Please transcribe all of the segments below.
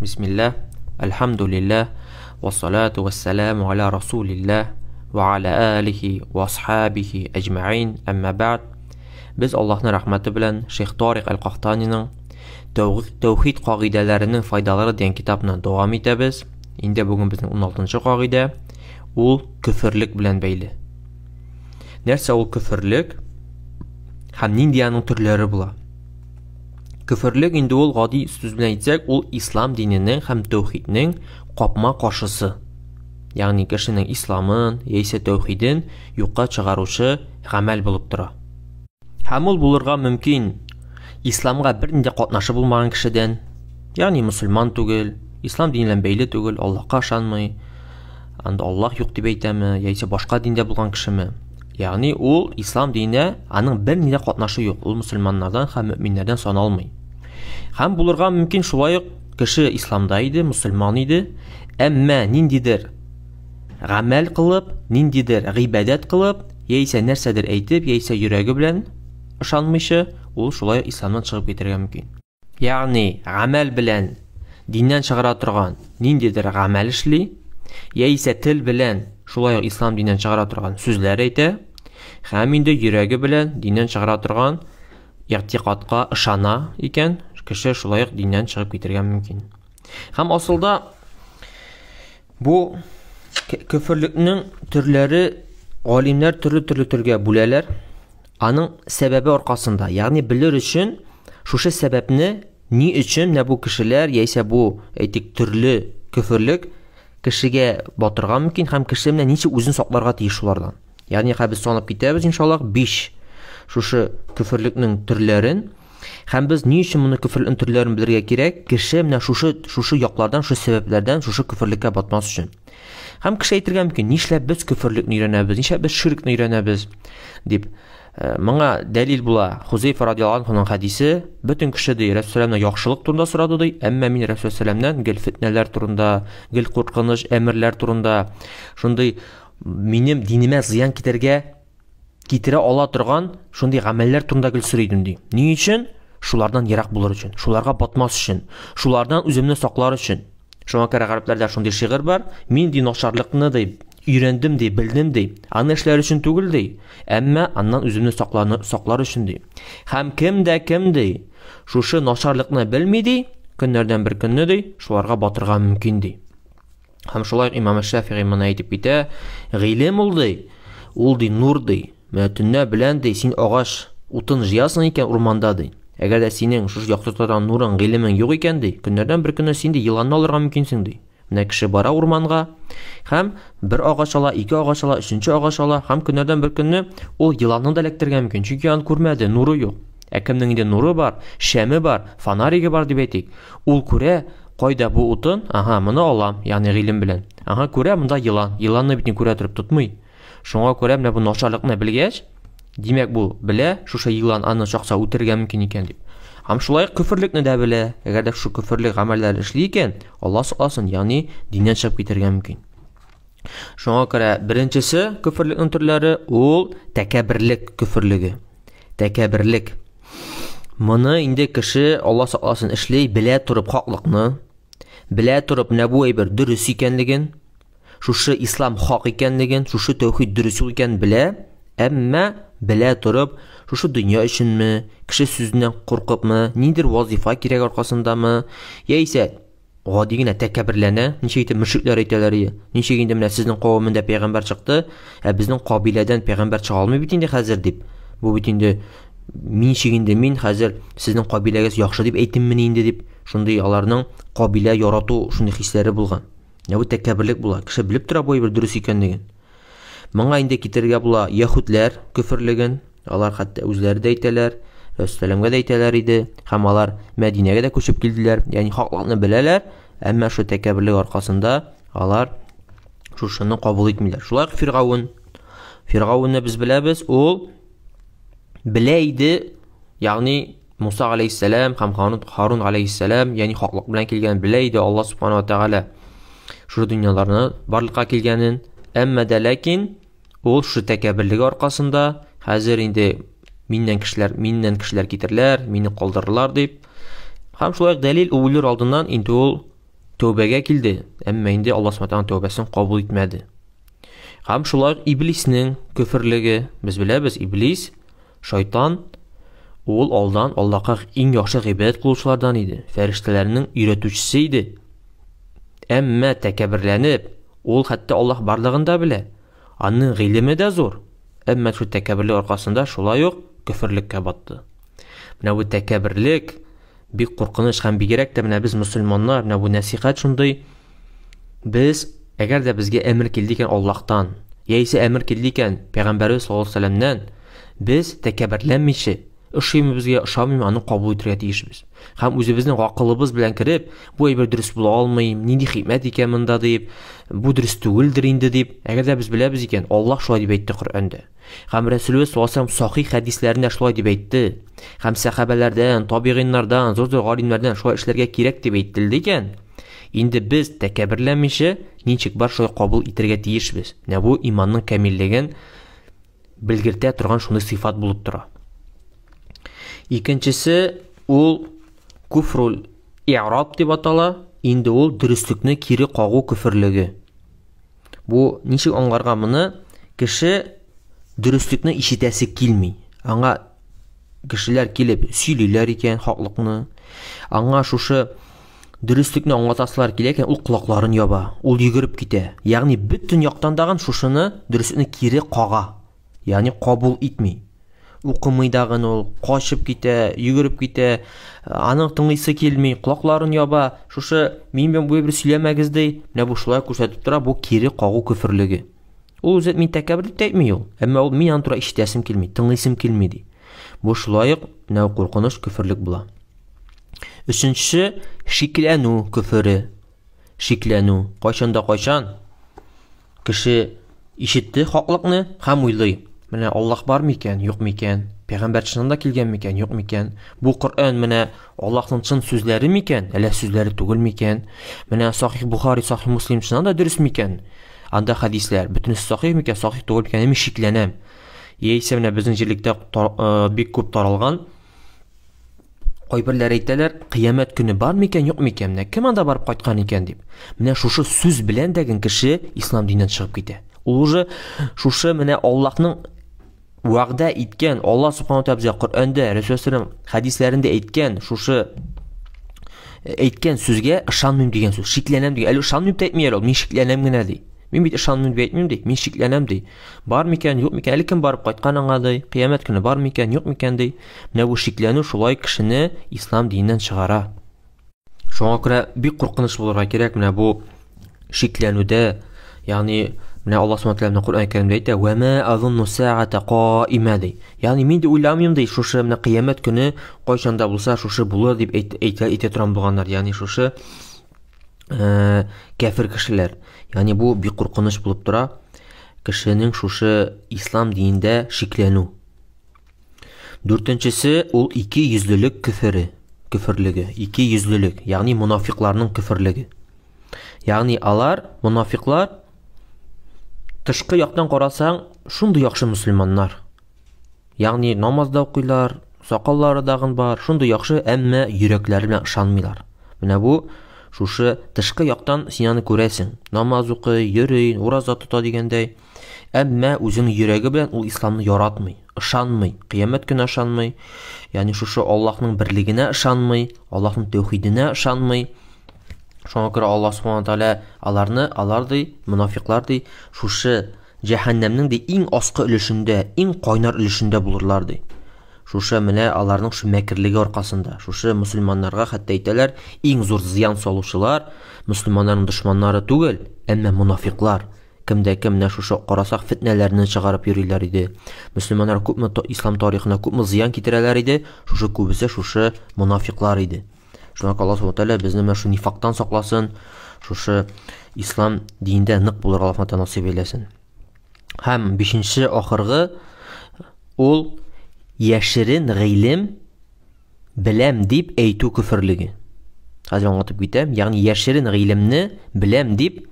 Бисмилла, әлхәмдүлилләһ, вассалату вассаламу аля расулилләһ ва аля алихи ва асхабихи әҗмәгыйн, әмма бәгъд. Без Аллаһның рәхмәте белән Шейх Тарик Әл-Кахтаниның Тәүхид кагыйдәләренең файдалары дигән китапны дәвам итәбез. Инде бүген безнең 16-нчы кагыйдә, ул көферлек белән бәйле. Нәрсә ул көферлек һәм нинди аның төрләре була? Көферлек инде ул гади сүз белән әйтсәк, ул ислам диненең һәм тәүхиднең капма каршысы. Ягъни кешенең исламын яисә тәүхиден юкка чыгаручы гамәл булып тора. Һәм ул булырга мөмкин исламга бернинди катнашы булмаган кешедән, ягъни мөселман түгел, ислам дине белән бәйле түгел, Аллаһка ышанмый, анда Аллаһ юк дип әйтәме, яисә башка диндә булган кешеме. Ягъни ул ислам диненә аның берни дә катнашы юк, ул мөселманнардан һәм мөэминнәрдән саналмый. Һәм булырга мөмкин шулай ук кеше исламда иде, мөселман иде, әмма ниндидер гамәл кылып, ниндидер гыйбадәт кылып, яисә нәрсәдер әйтеп, яисә йөрәге белән ышанмыйча, ул шулай ук исламнан чыгып китәргә мөмкин. Ягъни гамәл белән диннән чыгара торган ниндидер гамәл эшли, яисә тел белән шулай ук ислам диннән чыгара торган сүзләр әйтә, һәм инде йөрәге белән диннән чыгара торган игътикадка ышана икән, кеше шулай ук диннән чыгып китәргә мөмкин. Һәм асылда бу көферлекнең төрләре галимнәр төрле-төрле төргә бүләләр. Аның сәбәбе аркасында, ягъни белер өчен шушы сәбәпне ни өчен менә бу кешеләр яисә бу, әйтик, төрле көферлек кешегә батырга мөмкин һәм кеше менә ничек үзен сакларга тиеш шулардан. Ягъни хәзер без санап китәбез иншаллаһ 5 шушы көферлекнең төрләрен. Һәм без ни өчен моны көферлекнең төрләрен белергә кирәк? Кеше менә шушы шушы яклардан, шушы сәбәпләрдән шушы көферлеккә батмас өчен. Һәм кеше әйтергә мөмкин, нишләп без көферлекне өйрәнәбез, нишләп без ширкне өйрәнәбез дип. Моңа дәлил була Хузейфа радиаллаһу анһуның хәдисе, бөтен кеше ди Рәсүләмнән яхшылык турында сорады ди, әмма мин Рәсүләмнән гел фитнәләр турында, гел куркыныч әмерләр турында, шундый минем динемә зыян китергә китерә ала торган шундый гамәлләр турында гел сорый идем ди. Ни өчен? Шулардан ерак булыр өчен, шуларга батмас өчен, шулардан үземне саклар өчен. Шуңа күрә гарәпләрдә шундый шигырь бар, мин ди начарлыкны ди өйрәндем ди, белдем ди. Аны эшләр өчен түгел ди, әмма аннан үземне сакланы саклар өчен ди. Һәм кем дә кем ди, шушы начарлыкны белми ди, көннәрдән бер көнне ди, шуларга батырга мөмкин ди. Һәм шулай ук имам Шәфигый моны әйтеп китә, гыйлем ул ди, ул ди нур ди. Менә төнлә белән ди, син агач утын җыясың икән урманда ди. Әгәр дә синең шушы яктырта торган нурың, гыйлемең юк икән ди, көннәрдән бер көнне син ди еланны алырга мөмкинсең ди. Менә кеше бара урманга һәм бер агач ала, ике агач ала, өченче агач ала һәм көннәрдән бер көнне ул еланны да эләктерергә мөмкин, чөнки аны күрмәде, нуры юк. Ә кемнең инде нуры бар, шәме бар, фонаригы бар дип әйтик, ул күрә, кайда бу утын, ага, моны алам, ягъни гыйлем белән. Ага, күрә, монда елан. Еланны бит күрә торып тотмый. Шуңа күрә менә бу начарлыкны белгәч, димәк бу белә, шушы елан аны чакса үтерергә мөмкин икән дип. Һәм шулай ук көферлекне дә белә. Әгәр дә шушы көферлек гамәлләр эшли икән, Алла сакласын, ягъни диннән чыгып китәргә мөмкин. Шуңа күрә беренчесе көферлекнең төрләре ул тәкәбберлек көферлеге. Тәкәбберлек. Моны инде кеше Алла сакласын эшли, белә торып хаклыкны, белә торып менә бу әйбер дөрес икәнлеген, шушы ислам хак икәнлеген, шушы тәүхид дөрес юл икәнен белә, әмма белә торып, шушы дөнья өченме, кеше сүзеннән куркыпмы, ниндидер вазифа кирәк аркасындамы, яисә гади генә тәкәбберләнә, ничек итеп мөшрикләр әйтәләр ие, ничек инде менә сезнең кавемендә пәйгамбәр чыкты, ә безнең кабиләдән пәйгамбәр чыга алмый бит инде хәзер дип. Бу бит инде ничек инде мин хәзер сезнең кабиләгез яхшы дип әйтиммени инде дип, шундый аларның кабилә ярату шундый хисләре булган. Менә бу тәкәбберлек була. Кеше белеп тора бу әйбер дөрес икәнлеген. Моңа инде китерергә була яһүдләр көферлеген. Алар хәтта үзләре дә әйтәләр, Рәсүләмгә дә әйтәләр иде, һәм алар Мәдинәгә дә күчеп килделәр. Ягъни хаклыкны беләләр, әмма шул тәкәбберлек аркасында алар шушыны кабул итмиләр. Шулай ук Фиргавен. Фиргавенне без беләбез, ул белә иде, ягъни Муса алейхиссәлам һәм Харун алейхиссәлам, ягъни хаклык белән килгән белә иде Аллаһ субхана ва тәгалә шушы дөньяларны барлыкка килгәнен, әмма дә ләкин ул шушы тәкәбберлеге аркасында хәзер инде миннән кешеләр, миннән кешеләр китерләр, мине калдырырлар дип. Һәм шулай ук дәлил ул үлер алдыннан инде ул тәүбәгә килде, әмма инде Аллаһ Субхану тәгалә тәүбәсен кабул итмәде. Һәм шулай ук иблиснең көферлеге, без беләбез, иблис, шайтан, ул алдан Аллаһка иң яхшы гыйбадәт кылучылардан иде, фәрештәләрнең өйрәтүчесе иде. Әмма тәкәбберләнеп, ул хәтта Аллаһ барлыгын да белә. Аның гыйлеме дә зур, әмма шул тәкәбберлек аркасында шулай ук көферлеккә батты. Менә бу тәкәбберлек бик куркыныч һәм бигрәк тә менә без мөселманнар, менә бу нәсихәт шундый, без әгәр дә безгә әмер килде икән Аллаһтан, яисә әмер килде икән Пәйгамбәрбез саллаллаһу алейһи вәсәлләмнән, без тәкәбберләнмичә, ошыймы безгә, ошамыймы, аны кабул итәргә тиешбез. Һәм үзебезнең акылыбыз белән кереп, бу әйбер дөрес була алмый, нинди хикмәт икән монда дип, бу дөрес түгелдер инде дип, әгәр дә без беләбез икән, Аллаһ шулай дип әйтте Коръәндә. Һәм Рәсүлебез саллаллаһу алейһи вәсәлләм сахих хәдисләрендә шулай дип әйтте. Һәм сәхабәләрдән, табигыйннардан, зур-зур галимнәрдән шулай эшләргә кирәк дип әйтелде икән, инде без тәкәбберләнмичә, ничек бар шулай кабул итәргә тиешбез. Менә бу иманның камиллеген белгертә торган шундый сыйфат булып тора. Икенчесе ул куфрул i'раб дип атала, инде ул дөреслекне кире кагу көферлеге. Бу ничек аңларга моны? Кеше дөреслекне ишетәсе килми. Аңа кешеләр килеп сөйлиләр икән хаклыкны. Аңа шушы дөреслекне аңлатасылар килә икән, ул колакларын яба, ул йөгереп китә. Ягъни бөтен яктан дагын шушыны дөреслекне кире кага. Ягъни кабул итми. Укымый дагын ул, качып китә, йөгереп китә, аның тыңлыйсы килми, колакларын яба. Шушы мин белән бу бер сөйләмәгез ди. Менә бу шулай күрсәтеп тора, бу кире кагу көферлеге. Ул үзе мин тәкәббер дип тә әйтми ул. Әмма ул мин аны тура ишетәсем килми, тыңлыйсым килми ди. Бу шулай ук менә куркыныч көферлек була. Өченчесе шикләнү көфере. Шикләнү. Кайчан да кайчан кеше ишетте хаклыкны һәм уйлый. Менә Аллаһ бар микән, юк микән? Пәйгамбәр чыннан да килгән микән, юк микән? Бу Коръән менә Аллаһның чын сүзләре микән, әллә сүзләре түгел микән? Менә Сахих Бухари, Сахих Муслим чыннан да дөрес микән? Анда хәдисләр бөтенесе сахих микән, сахих түгел микән? Мин шикләнәм. Яисә менә безнең җирлектә бик күп таралган Кайберләре әйтәләр, кыямәт көне бар микән, юк микән? Менә кем анда барып кайткан икән дип. Менә шушы сүз белән дә кеше ислам диненнән чыгып китә. Ул уже шушы менә Аллаһның вәгъдә иткән, Аллаһ субхану тәгалә безгә Коръәндә, Рәсүл хәдисләрендә әйткән шушы әйткән сүзгә ышанмыйм дигән сүз, шикләнәм дигән. Әле ышанмыйм дип әйтми әле ул, мин шикләнәм генә ди. Мин бит ышанмыйм дип әйтмим ди, мин шикләнәм ди. Бар микән, юк микән, әле кем барып кайткан аңа ди, кыямәт көне бар микән, юк микән ди. Менә бу шикләнү шулай кешене ислам диненнән чыгара. Шуңа күрә бик куркыныч булырга кирәк менә бу шикләнүдә, ягъни менә Аллаһ Субхану тәгалә Коръән Кәримдә әйтә: "Ва ма азунну саата каима" ди. Ягъни мин дә уйламыйм ди, шушы менә кыямәт көне кайчан да булса шушы булыр дип әйтә әйтә торган булганнар. Ягъни шушы кәфер кешеләр. Ягъни бу бик куркыныч булып тора. Кешенең шушы ислам динендә шикләнү. Дүртенчесе ул ике йөзлелек көфере, көферлеге, ике йөзлелек, ягъни монафикларның көферлеге. Ягъни алар, монафиклар, тышкы яктан карасаң, шундый яхшы мөселманнар. Ягъни намаз да укыйлар, сакаллары дагын бар, шундый яхшы, әмма йөрәкләре белән ышанмыйлар. Менә бу шушы тышкы яктан син аны күрәсең. Намаз укый, йөри, ураза тота дигәндәй. Әмма үзенең йөрәге белән ул исламны яратмый, ышанмый, кыямәт көненә ышанмый, ягъни шушы Аллаһның берлегенә ышанмый, Аллаһның тәүхиденә ышанмый. Шуңа күрә Аллаһ субхана тәгалә аларны, алар ди, монафиклар ди, шушы җәһәннәмнең ди иң аскы өлешендә, иң кайнар өлешендә булырлар ди. Шушы менә аларның шу мәкерлеге аркасында, шушы мөселманнарга хәтта әйтәләр, иң зур зыян салучылар мөселманнарның дошманнары түгел, әмма монафиклар. Кемдә кем менә шушы карасак фетнәләрне чыгарып йөриләр иде. Мөселманнар күпме ислам тарихына күпме зыян китерәләр иде, шушы күбесе шушы монафиклар иде. Шуңа күрә Аллаһ Субхану тәгалә безне менә шушы нифактан сакласын, шушы ислам динендә нык булырга Аллаһ Тәгалә насыйп әйләсен. Һәм бишенче ахыргы ул яшерен гыйлем беләм дип әйтү көферлеге. Хәзер аңлатып китәм. Ягъни яшерен гыйлемне беләм дип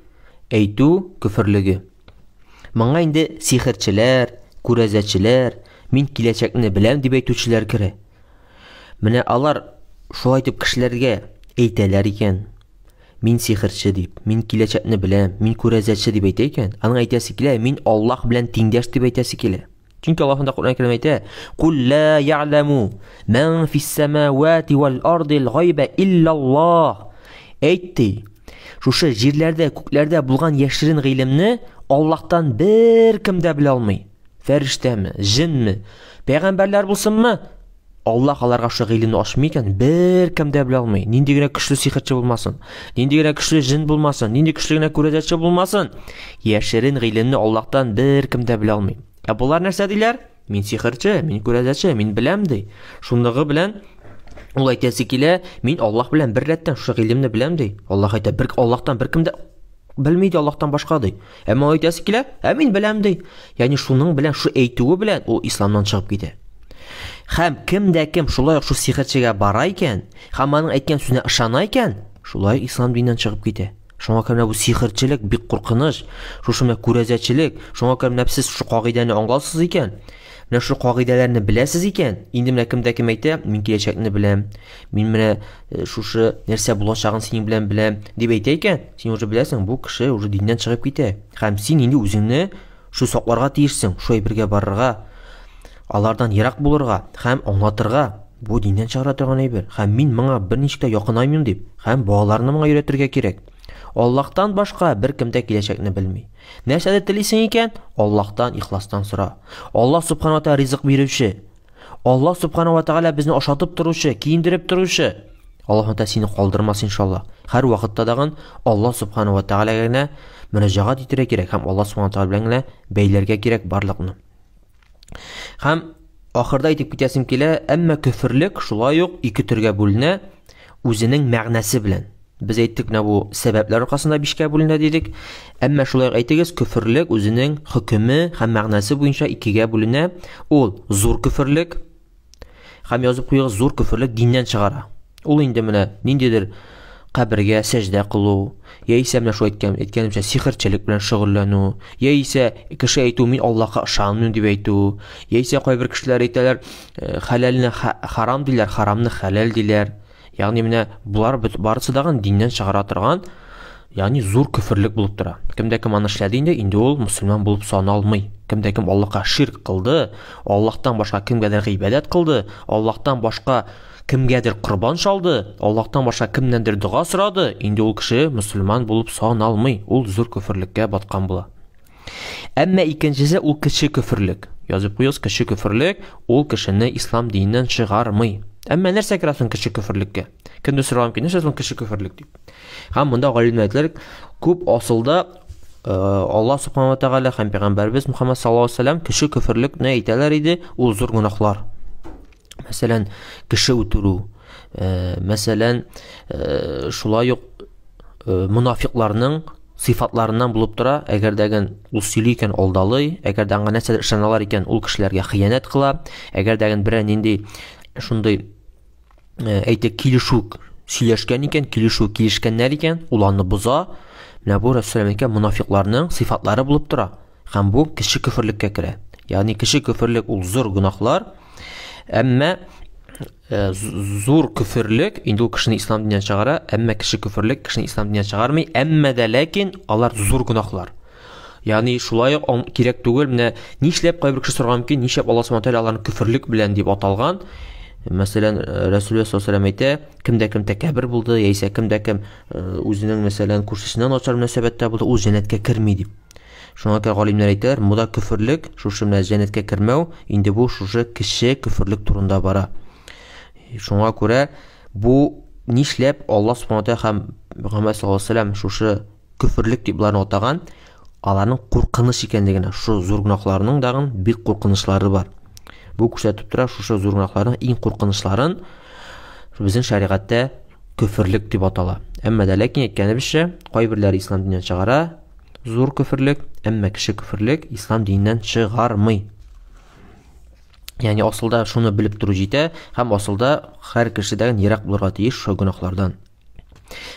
әйтү көферлеге. Моңа инде сихерчеләр, күрәзәчеләр, мин киләчәкне беләм дип әйтүчеләр керә. Менә алар шулай итеп кешеләргә әйтәләр икән. мин сихерче дип, мин киләчәкне беләм, мин күрәзәче дип әйтә икән, аның әйтәсе килә, мин Аллаһ белән тиңдәш дип әйтәсе килә. Чөнки Аллаһ монда Коръән Кәримдә әйтә: "Кул ла я'ламу ман фис самавати вал ардил гайба иллаллаһ". Әйт ди. Шушы җирләрдә, күкләрдә булган яшерен гыйлемне Аллаһтан беркем дә белә алмый. Фәрештәме, җенме, пәйгамбәрләр булсынмы, Аллаһ аларга шушы гыйлемне ачмый икән, беркем дә белә алмый. Нинди генә көчле сихерче булмасын, нинди генә көчле җен булмасын, нинди көчле генә күрәзәче булмасын, яшерен гыйлемне Аллаһтан беркем дә белә алмый. Ә болар нәрсә диләр? Мин сихерче, мин күрәзәче, мин беләм ди. Шунлыгы белән ул әйтәсе килә, мин Аллаһ белән бер рәттән шушы гыйлемне беләм ди. Аллаһ әйтә, бер Аллаһтан беркем дә белми ди Аллаһтан башка ди. Әмма ул әйтәсе килә, ә мин беләм ди. Ягъни шуның белән, шу әйтүе белән ул исламнан чыгып китә. Һәм кем дә кем шулай ук шу сихерчегә бара икән, һәм аның әйткән сүзенә ышана икән, шулай ислам диненнән чыгып китә. Шуңа күрә менә бу сихерчелек бик куркыныч. Шушы менә күрәзәчелек. Шуңа күрә менә сез шушы кагыйдәне аңласыз икән, менә шушы кагыйдәләрне беләсез икән, инде менә кем дә кем әйтә, мин киләчәкне беләм, мин менә э, шушы нәрсә булачагын синең белән беләм, дип әйтә икән, син уже беләсең, бу кеше уже диннән чыгып китә. Һәм син инде үзеңне шу сакларга тиешсең, шу әйбергә барырга, алардан ерак булырга һәм аңлатырга. Бу диннән чыгара торган әйбер. Һәм мин моңа берничек тә якынаймыйм дип, һәм балаларны моңа өйрәтергә кирәк. Аллаһтан башка беркем дә киләчәкне белми. Нәрсәне телисең икән, Аллаһтан ихластан сора. Аллаһ субхана ва тааля ризык бирүче. Аллаһ субхана ва тааля безне ашатып торучы, киендереп торучы. Аллаһ Тәгалә сине калдырмас иншалла. Һәр вакытта дагын Аллаһ субхана ва тааляга генә мөрәҗәгать итәргә кирәк һәм Аллаһ субхана ва тааля белән генә бәйләргә кирәк барлыкны. Һәм ахырда әйтеп китәсем килә, әмма көферлек шулай ук ике төргә бүленә, үзенең мәгънәсе белән. Без әйттек, менә бу сәбәпләр аркасында бишкә бүленә дидек. Әмма шулай ук әйтегез, көферлек үзенең хөкеме һәм мәгънәсе буенча икегә бүленә. Ул зур көферлек һәм язып куегыз, зур көферлек диннән чыгара. Ул инде менә ниндидер кабергә сәҗдә кылу, яисә менә шул әйткән, әйткәнемчә сихерчелек белән шөгыльләнү, яисә кеше әйтү, мин Аллаһка ышанмыйм дип әйтү, яисә кайбер кешеләр әйтәләр, э, хәләлне харам диләр, харамны хәләл диләр. Ягъни менә болар барысы дагын диннән чыгара торган, ягъни зур көферлек булып тора. Кемдә кем аны эшләде инде, инде ул мөселман булып саналмый. Кемдә кем Аллаһка ширк кылды, Аллаһтан башка кемгәдер гыйбадәт кылды, Аллаһтан башка кемгәдер корбан чалды, Аллаһтан башка кемнәндер дога сорады, инде ул кеше мөселман булып саналмый, ул зур көферлеккә баткан була. Әмма икенчесе ул кече көферлек. Язып куегыз, кече көферлек ул кешене ислам диненнән чыгармый. Әмма нәрсә керә соң кече көферлеккә? Кемдер сораган мөмкин, нәрсә соң кече көферлек дип. Һәм монда галимнәр әйтәләр, күп асылда э, Аллаһ субхана ва тәгалә һәм пәйгамбәрбез Мухаммад саллаллаһу алейһи вәсәлләм кече көферлекне әйтәләр иде, ул зур гөнаһлар. Мәсәлән, кеше үтерү, э, мәсәлән, э, шулай ук монафикларның сыйфатларыннан булып тора, әгәр дә ул сөйли икән, алдалый, әгәр дә аңа нәрсәдер ышаналар икән, ул кешеләргә хыянәт кыла, әгәр дә берәр нинди шундый э, әйтик, килешү сөйләшкән икән, килешү килешкәннәр икән, ул аны боза. Менә бу Рәсүл әйткән монафикларның сыйфатлары булып тора. Һәм бу кече көферлеккә керә. Ягъни кече көферлек ул зур гөнаһлар, әмма Э, зур көферлек инде ул кешене ислам диненнән чыгара, әмма кече көферлек кешене ислам диненнән чыгармый, әмма дә ләкин алар зур гөнаһлар. Ягъни шулай ук кирәк түгел, менә нишләп кайбер кеше сорарга мөмкин, нишләп Аллаһ субхана тәгалә аларны көферлек белән дип аталган? Мәсәлән, э, Рәсүлүлләһ саллаллаһу алейһи әйтә, кемдә кем тәкәббер булды, яисә кемдә кем э, үзенең мәсәлән күршесенә начар мөнәсәбәттә булды, ул җәннәткә керми дип. Шуңа күрә галимнәр әйтәләр, монда көферлек, шушы менә җәннәткә кермәү, инде бу шушы кече көферлек турында бара. Шуңа күрә бу нишләп Аллаһ субхана тәгалә һәм Мөхәммәд саллаллаһу алейһи вәсәлләм шушы көферлек дип боларны атаган, аларның куркыныч икәнлегенә, шушы зур гөнаһларның дагын бик куркынычлары бар. Бу күрсәтеп тора, шушы зур гөнаһларның иң куркынычларын безнең шәригатьтә көферлек дип атала. Әмма дә ләкин әйткәнебезчә, кайберләре ислам диненнән чыгара, Зур көферлек, әмма кече көферлек ислам диненнән чыгармый. Ягъни асылда шуны белеп тору җитә һәм асылда һәр кешедән ерак булырга тиеш шул гөнаһлардан.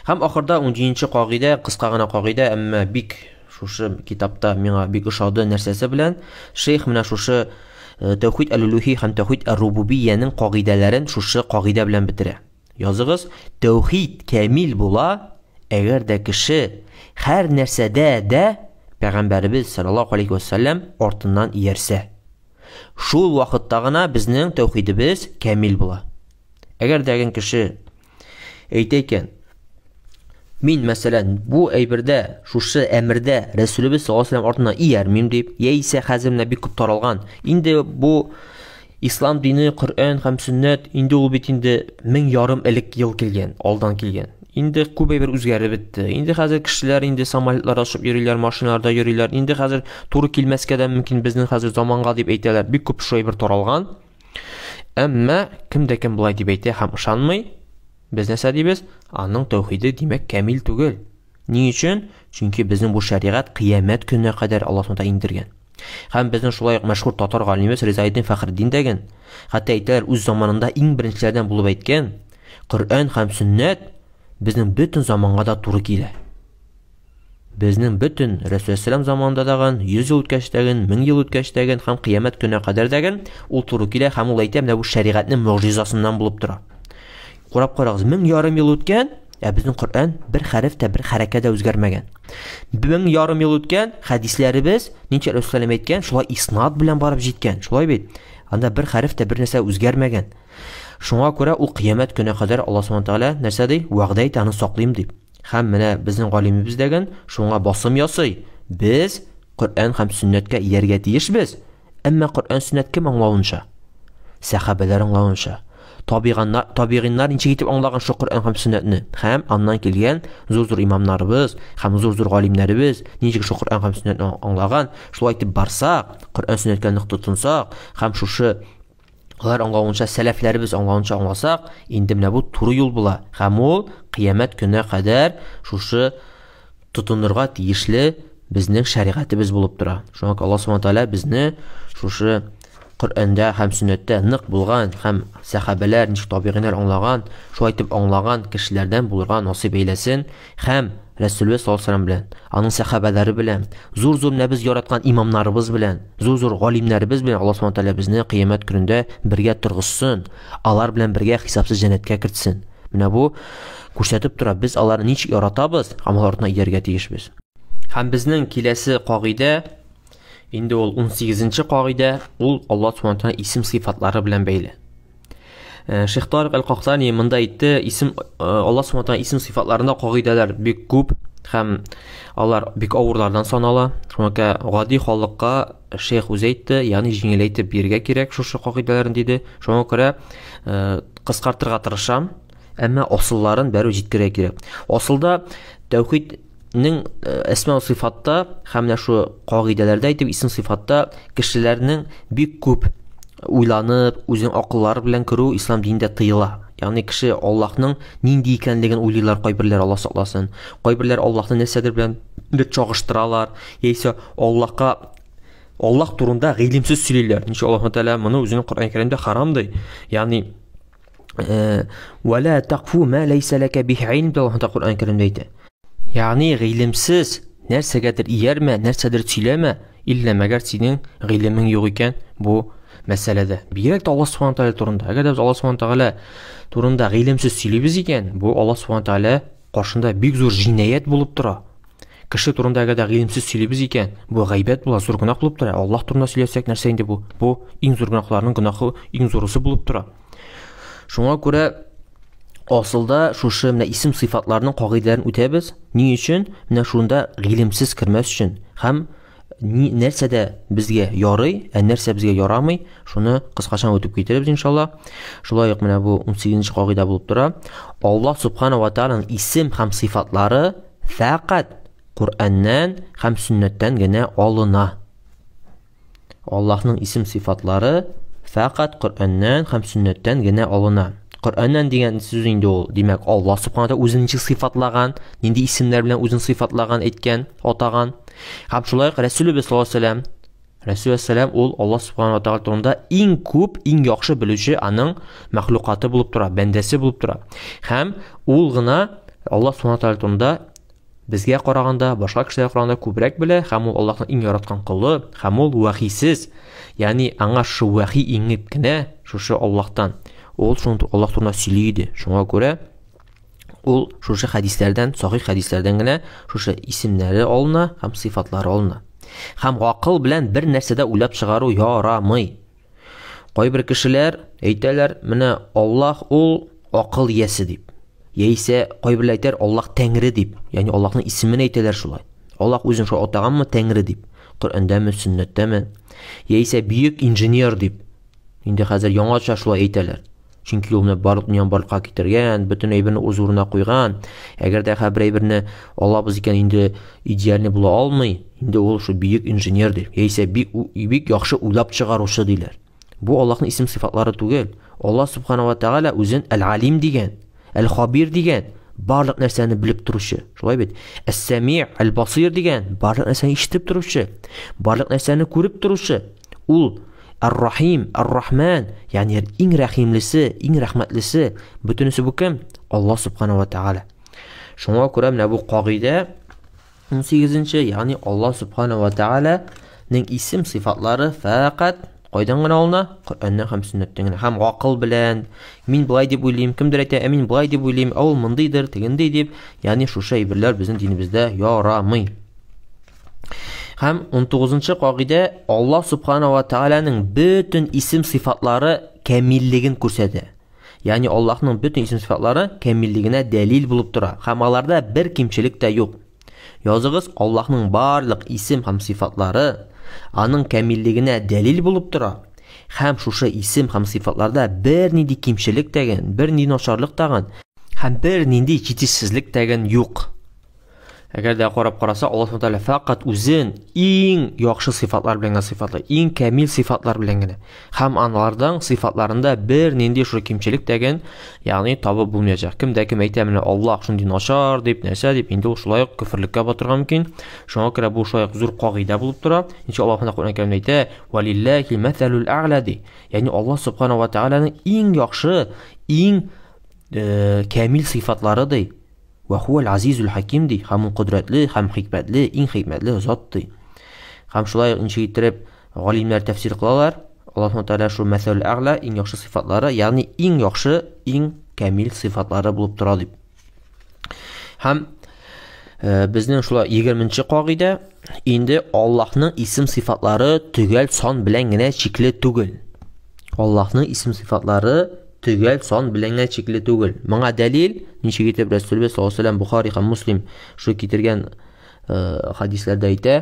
Һәм ахырда 17 кагыйдә, кыска гына кагыйдә, әмма бик шушы китапта миңа бик ошады нәрсәсе белән. Шейх менә шушы э, тәүхид әл-улухи һәм тәүхид әр-рубубиянең кагыйдәләрен шушы кагыйдә белән бетерә. Языгыз, тәүхид кәмил була, Әгәр дә кеше һәр нәрсәдә дә Пәйгамбәребез саллаллаһу алейхи ва сәлләм артыннан иярсә. Шул вакытта гына безнең тәүхидебез камил була. Әгәр дә кеше әйтә икән, мин, мәсәлән, бу әйбердә, шушы әмердә Рәсүлебез саллаллаһу алейһи ва сәлләм артыннан иярмим дип, яисә хәзер менә бик күп таралган, инде бу Ислам дине, Коръән һәм сөннәт, инде ул бит инде 1500 элек ел килгән, алдан килгән. Инде күп әйбер үзгәреп бетте. Инде хәзер кешеләр инде самолетларда очып йөриләр, машиналарда йөриләр. Инде хәзер туры килмәскә дә мөмкин безнең хәзер заманга дип әйтәләр. Бик күп шул әйбер таралган. Әмма кем дә кем болай дип әйтә һәм ышанмый, без нәрсә дибез? Аның тәүхиде, димәк, камил түгел. Ни өчен? Чөнки безнең бу шәригать кыямәт көненә кадәр Аллаһ Тәгалә иңдергән. Һәм безнең шулай ук мәшһүр татар галимебез Ризаэддин Фәхретдин дәген, хәтта әйтәләр, үз заманында иң беренчеләрдән булып әйткән, Коръән һәм сөннәт безнең бөтен заманга да туры килә. Безнең бөтен Рәсүл заманында дагын, 100 ел үткәч тәген, 1000 ел үткәч тәген һәм кыямәт көненә кадәр дәген ул туры килә һәм ул әйтә, менә бу шәригатьнең могҗизасыннан булып тора. Карап карагыз, 1500 ел үткән, ә безнең Коръән бер хәреф тә, бер хәрәкә дә үзгәрмәгән. 1500 ел үткән, хәдисләребез ничә Рәсүл әйткән, шулай иснад белән барып җиткән. Шулай бит? Анда бер хәреф тә, бер нәрсә үзгәрмәгән. Шуңа күрә ул кыямәт көненә кадәр Аллаһ Субхану тәгалә нәрсә ди? Вәгъдә итә, аны саклыйм дип. Һәм менә безнең галимебез дәген шуңа басым ясый. Без Коръән һәм сөннәткә ияргә тиешбез. Әмма Коръән сөннәт кем аңлавынча? Сәхабәләр аңлавынча. Табиганнар, табигиннар ничек итеп аңлаган шул Коръән һәм сөннәтне? Һәм аннан килгән зур-зур имамнарыбыз һәм зур-зур галимнәребез ничек шул Коръән һәм сөннәтне аңлаган? Шулай итеп барсак, Коръән сөннәткә нык тотынсак һәм шушы алар аңлавынча, сәләфләребез аңлавынча аңласак, инде менә бу туры юл була. Һәм ул кыямәт көненә кадәр шушы тотынырга тиешле безнең шәригатебез булып тора. Шуңа күрә Аллаһ Субхану тәгалә безне шушы Коръәндә һәм сөннәттә нык булган һәм сәхабәләр ничек табигыйннар аңлаган, шулай итеп аңлаган кешеләрдән булырга насыйп әйләсен һәм Рәсүлебез саллаллаһу алейһи белән, аның сәхабәләре белән, зур-зур менә без яраткан имамнарыбыз белән, зур-зур галимнәребез белән Аллаһ Субхану тәгалә безне кыямәт көнендә бергә торгызсын, алар белән бергә хисапсыз җәннәткә кертсен. Менә бу күрсәтеп тора, без аларны ничек яратабыз, һәм алар артына ияргә тиешбез. Һәм безнең киләсе кагыйдә, инде ул 18 кагыйдә, ул Аллаһ Субхану тәгалә исем сыйфатлары белән бәйле. Шейх Тарик Әл-Кахтани монда әйтте, исем Аллаһ Субхану тәгалә исем сыйфатларында кагыйдәләр бик күп һәм алар бик авырлардан санала. Шуңа күрә гади халыкка шейх үзе әйтте, ягъни җиңеләйтеп бирергә кирәк шушы кагыйдәләрен диде. Шуңа күрә кыскартырга тырышам, әмма асылларын бәрү җиткерергә кирәк. Асылда тәүхиднең әсма сыйфатта һәм менә шу кагыйдәләрдә әйтеп исем сыйфатта кешеләрнең бик күп уйланып, үзенең акыллары белән керү ислам динендә тыела. Ягъни кеше Аллаһның нинди икәнлеген уйлыйлар кайберләр, Аллаһ сакласын. Кайберләр Аллаһны нәрсәдер белән чагыштыралар, яисә Аллаһка Аллаһ турында гыйлемсез сөйлиләр. Ничек Аллаһ Тәгалә моны үзенең Коръән Кәримдә харам ди. Ягъни вәлә тақфу ма ләйсә ләкә бихи илм дип Аллаһ Тәгалә Коръән Кәримдә әйтә. Ягъни гыйлемсез нәрсәгәдер иярмә, нәрсәдер сөйләмә, иллә мәгәр синең гыйлемең юк икән бу мәсьәләдә. Бигрәк тә Аллаһ Субхану Тәгалә турында. Әгәр дә без Аллаһ Субхану Тәгалә турында гыйлемсез сөйлибез икән, бу Аллаһ Субхану Тәгалә каршында бик зур җинаять булып тора. Кеше турында әгәр дә гыйлемсез сөйлибез икән, бу гайбәт була, зур гөнаһ булып тора. Аллаһ турында сөйләсәк, нәрсә инде бу? Бу иң зур гөнаһларның гөнаһы, иң зурысы булып тора. Шуңа күрә асылда шушы менә исем сыйфатларының кагыйдәләрен үтәбез. Ни өчен? Менә шунда гыйлемсез кермәс өчен һәм ни нәрсәдә безгә ярый, ә нәрсә безгә ярамый, шуны кыскача үтеп китеребез иншалла. Шулай ук менә бу 18 кагыйдә булып тора. Аллаһ субхана ва тааляның исем һәм сыйфатлары фәкать Коръәннән һәм сөннәттән генә алына. Аллаһның исем сыйфатлары фәкать Коръәннән һәм сөннәттән генә алына. Коръәннән дигән сүз инде ул, димәк, Аллаһ субхана тәгалә үзен ничек сыйфатлаган, нинди исемнәр белән үзен сыйфатлаган, әйткән, атаган. Һәм шулай ук Рәсүлебез саллаллаһу алейһи вәсәлләм, Рәсүл вәссәлам ул Аллаһ субхана ва тәгалә турында иң күп, иң яхшы белүче аның мәхлукаты булып тора, бәндәсе булып тора. Һәм ул гына Аллаһ субхана тәгалә турында безгә караганда, башка кешеләргә караганда күбрәк белә һәм ул Аллаһның иң яраткан колы, һәм ул вахисез, ягъни аңа шу вахи иңеп кенә шушы Аллаһтан. Ул шуны Аллаһ турында сөйли иде. Шуңа күрә Ул шушы хәдисләрдән, сахих хәдисләрдән генә шушы исемнәре алына һәм сыйфатлары алына. Һәм акыл белән бер нәрсә дә уйлап чыгару ярамый. Кайбер кешеләр әйтәләр, менә Аллаһ ул акыл иясе дип. Яисә кайберләр әйтәр, Аллаһ Тәңре дип. Ягъни Аллаһның исемен әйтәләр шулай. Аллаһ үзен шулай атаганмы Тәңре дип? Коръәндәме, сөннәттәме? Яисә бөек инженер дип. Инде хәзер яңача шулай әйтәләр. Чөнки ул менә барлык дөньяны барлыкка китергән, бөтен әйберне үз урынына куйган. Әгәр дә бер әйберне алабыз икән, инде идеальный була алмый. Инде ул шу бөек инженер дип, яисә бик бик яхшы уйлап чыгаручы диләр. Бу Аллаһның исем сыйфатлары түгел. Аллаһ субхана ва тааля үзен Әл-Алим дигән, Әл-Хабир дигән, барлык нәрсәне белеп торучы. Шулай бит? Әс-Сәми, Әл-Басир дигән, барлык нәрсәне ишетеп торучы, барлык нәрсәне күреп торучы. Ул Ар-Рахим, Ар-Рахман, ягъни иң рәхимлесе, иң рәхмәтлесе, бөтенесе бу кем? Аллаһ субхана ва тааля. Шуңа күрә менә бу кагыйдә 18-нче, ягъни Аллаһ субхана ва тааляның исем сыйфатлары фәкать кайдан гына алына? Коръәннән һәм сөннәттән генә. Һәм акыл белән мин болай дип уйлыйм, кемдер әйтә, ә мин болай дип уйлыйм, ә ул мондыйдыр, тегендей дип, ягъни шушы әйберләр безнең динебездә ярамый. Һәм 19 кагыйдә Аллаһ субхана ва тааляның бөтен исем сыйфатлары камиллеген күрсәтә. Ягъни Аллаһның бөтен исем сыйфатлары камиллегенә дәлил булып тора һәм аларда бер кимчелек тә юк. Языгыз, Аллаһның барлык исем һәм сыйфатлары аның камиллегенә дәлил булып тора һәм шушы исем һәм сыйфатларда бернинди кимчелек тәген, бернинди начарлык тагын һәм бернинди җитешсезлек тәген юк. Әгәр дә карап караса, Аллаһ Субхану тәгалә фәкать үзен иң яхшы сыйфатлар белән генә сыйфатлый, иң камил сыйфатлар белән генә. Һәм аларның сыйфатларында бернинди шул кимчелек тәген, ягъни табып булмаячак. Кем дә кем әйтә, менә Аллаһ шундый начар дип, нәрсә дип, инде ул шулай ук көферлеккә батырга мөмкин. Шуңа күрә бу шулай ук зур кагыйдә булып тора. Ничек Аллаһ Коръән Кәримдә әйтә, "Валиллахи мәсәлул әгъла" ди. Ягъни Аллаһ Субхану ва Тәгаләнең иң яхшы, иң камил сыйфатлары ди. Вә хуәл азизул хаким ди, һәм ул кодрәтле һәм хикмәтле, иң хикмәтле зат ди. Һәм шулай ук ничек иттереп галимнәр тәфсир кылалар, Аллаһ Субхану тәгалә шул мәсәл әгъла иң яхшы сыйфатлары, ягъни иң яхшы, иң камил сыйфатлары булып тора дип. Һәм безнең шулай 20 кагыйдә инде Аллаһның исем сыйфатлары төгәл сан белән генә чикле түгел. Аллаһның исем сыйфатлары төгәл сан белән генә чикле түгел. Моңа дәлил, ничек итеп Рәсүлебез саллаллаһу алейһи вәсәлләм Бухари һәм Муслим шу китергән хадисләрдә әйтә,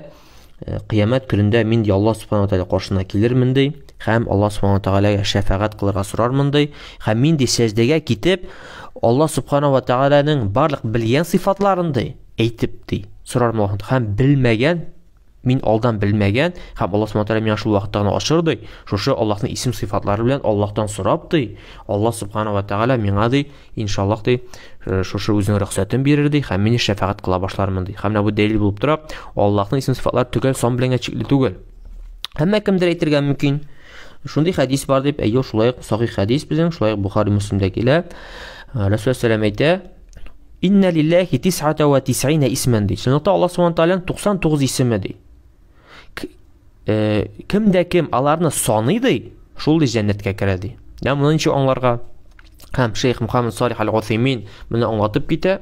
кыямәт көнендә мин ди Аллаһ субхана тәгалә каршына килермен ди, һәм Аллаһ субхана тәгаләгә шәфәгать кылырга сорармын ди, һәм мин ди сәҗдәгә китеп, Аллаһ субхана ва тәгаләнең барлык белгән сыйфатларын ди әйтеп ди, сорармын Аллаһтан һәм белмәгән мин алдан белмәгән һәм Аллаһ субхана тәгалә миңа шул вакытта гына ачыр ди. Шушы Аллаһның исем сыйфатлары белән Аллаһтан сорап ди. Аллаһ субхана ва тәгалә миңа ди, иншаллаһ ди, шушы үзенең рөхсәтен бирер ди һәм мине шәфәгать кыла башлармын ди. Һәм менә бу дәлил булып тора. Аллаһның исем сыйфатлары төгәл сан белән генә чикле түгел. Әмма кемдер әйтергә мөмкин, шундый хәдис бар дип, әйе, шулай ук сахих хәдис безнең, шулай ук Бухари Муслимдә килә. Рәсүл сәлам әйтә, Иннә лилләһи тис'ата ва тис'ина исмән ди. Чынлыкта Аллаһ субхана тааляның 99 исеме ди. Кем дә кем аларны саный ди, шул ди җәннәткә керә ди. Я моны ничек аңларга? Һәм шейх Мухаммад Салих аль-Гусеймин моны аңлатып китә.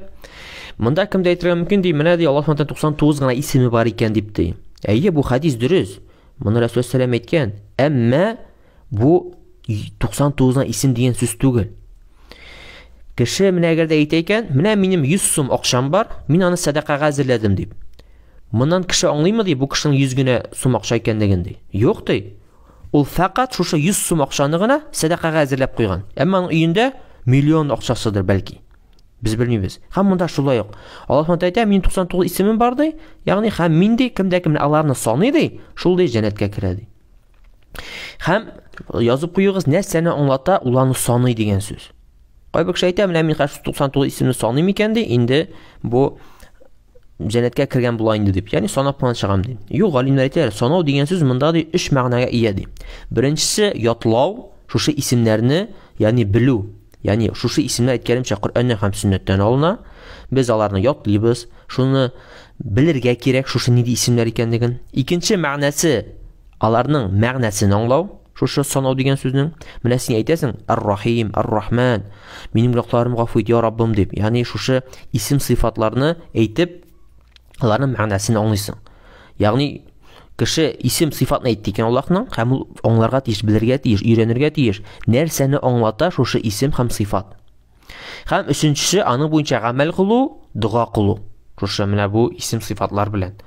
Монда кем дә әйтергә мөмкин ди, менә ди Аллаһ субхана 99 гына исеме бар икән дип ди. Әйе, бу хәдис дөрес. Моны Рәсүл сәлам әйткән. Әмма Бу 99 гына исем дигән сүз түгел. Кеше менә әгәр дә әйтә икән, менә минем 100 сум акчам бар, мин аны сәдакага әзерләдем дип. Моннан кеше аңлыймы ди, бу кешенең 100 генә сум акча икәнлеген ди. Юк ди. Ул фәкать шушы 100 сум акчаны гына сәдакага әзерләп куйган. Әмма аның өендә миллион акчасыдыр бәлки. Без белмибез. Һәм монда шулай ук. Аллаһ Субхану әйтә, минем 99 исемем бар ди. Ягъни һәм мин ди, кемдә кем аларны саный ди, шул ди җәннәткә керә ди. Һәм язып куегыз, нәрсәне аңлата ул аны саный дигән сүз. Кайбер кеше әйтә, менә мин хәзер 99 исемне саныйм икән ди, инде бу җәннәткә кергән була инде дип. Ягъни санап кына чыгам ди. Юк, галимнәр әйтәләр, санау дигән сүз монда ди өч мәгънәгә ия ди. Беренчесе ятлау, шушы исемнәрне, ягъни белү. Ягъни шушы исемнәр әйткәнемчә Коръәннән һәм сөннәттән алына. Без аларны ятлыйбыз. Шуны белергә кирәк, шушы нинди исемнәр икәнлеген. Икенче мәгънәсе аларның мәгънәсен аңлау. Шушы санау дигән сүзнең. Менә син әйтәсең, Ар-Рахим, Ар-Рахман, минем гөнаһларымны гафу ит, я Раббым дип. Ягъни шушы исем сыйфатларны әйтеп, аларның мәгънәсен аңлыйсың. Ягъни кеше исем сыйфатны әйтте икән Аллаһның, һәм ул аңларга тиеш, белергә тиеш, өйрәнергә тиеш, нәрсәне аңлата шушы исем һәм сыйфат. Һәм өченчесе, аның буенча гамәл кылу, дога кылу. Шушы менә бу исем сыйфатлар белән.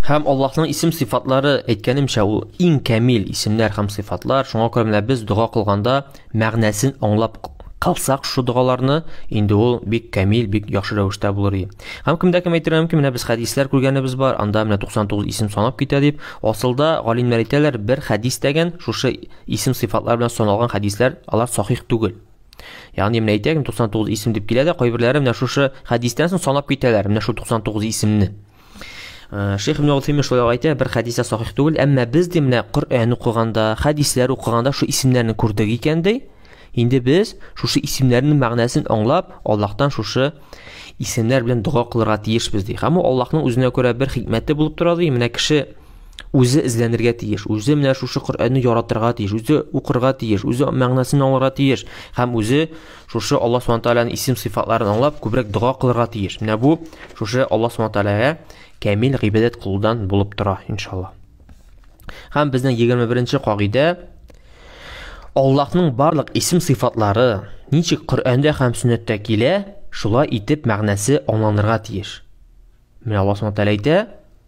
Һәм Аллаһның исем сыйфатлары, әйткәнемчә, ул иң камил исемнәр һәм сыйфатлар. Шуңа күрә менә без дога кылганда мәгънәсен аңлап кылсак шу догаларны, инде ул бик камил, бик яхшы рәвештә булыр иде. Һәм кемдә кем әйтергә мөмкин, менә без хәдисләр күргәнебез бар, анда менә 99 исем санап китә дип. Асылда галимнәр әйтәләр, бер хәдис дәген шушы исем сыйфатлар белән саналган хәдисләр, алар сахих түгел. Ягъни менә әйтәм, 99 исем дип килә дә, кайберләре менә шушы хәдистән соң санап китәләр, менә шул 99 исемне. Шейх Ибн Утаймин шулай әйтә, бер хәдистә сахих түгел, әмма без ди менә Коръән укыганда, хәдисләр укыганда шу исемнәрне күрдек икән ди. Инде без шушы исемнәрнең мәгънәсен аңлап, Аллаһтан шушы исемнәр белән дога кылырга тиешбез ди. Һәм ул Аллаһның үзенә күрә бер хикмәте булып тора ди. Менә кеше үзе эзләнергә тиеш, үзе менә шушы Коръәнне яратырга тиеш, үзе укырга тиеш, үзе мәгънәсен аңларга тиеш һәм үзе шушы Аллаһ Субхану Тәгаләнең исем сыйфатларын аңлап, күбрәк дога кылырга тиеш. Менә бу шушы Аллаһ Субхану Тәгаләгә камил гыйбадәт кылудан булып тора, иншалла. Һәм безнең 21 кагыйдә Аллаһның барлык исем сыйфатлары ничек Коръәндә һәм сөннәттә килә, шулай итеп мәгънәсе аңланырга тиеш. Менә Аллаһ Субхану Тәгалә әйтә,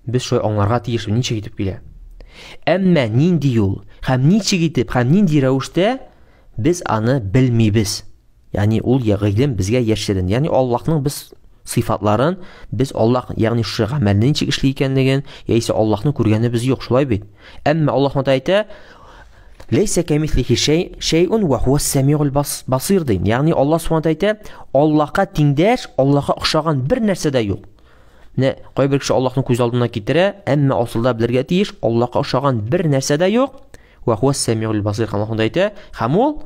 без шулай аңларга тиеш, ничек итеп килә. Әмма нинди юл һәм ничек итеп һәм нинди рәвештә без аны белмибез. Ягъни ул гыйлем безгә яшерен. Ягъни Аллаһның без сыйфатларын без Аллаһ, ягъни шушы гамәлне ничек эшли икәнлеген, яисә Аллаһны күргәнебез юк, шулай бит. Әмма Аллаһ Субхану әйтә, Ләйсә кәмислихи шәй, шәйун ва хуас самигул басир ди. Ягъни Аллаһ Субхану әйтә, Аллаһка тиңдәш, Аллаһка охшаган бер нәрсә дә юк. Менә кайбер кеше Аллаһны күз алдына китерә, әмма асылда белергә тиеш, Аллаһка охшаган бер нәрсә дә юк. Ва хуас самигул басир Аллаһ әйтә, һәм ул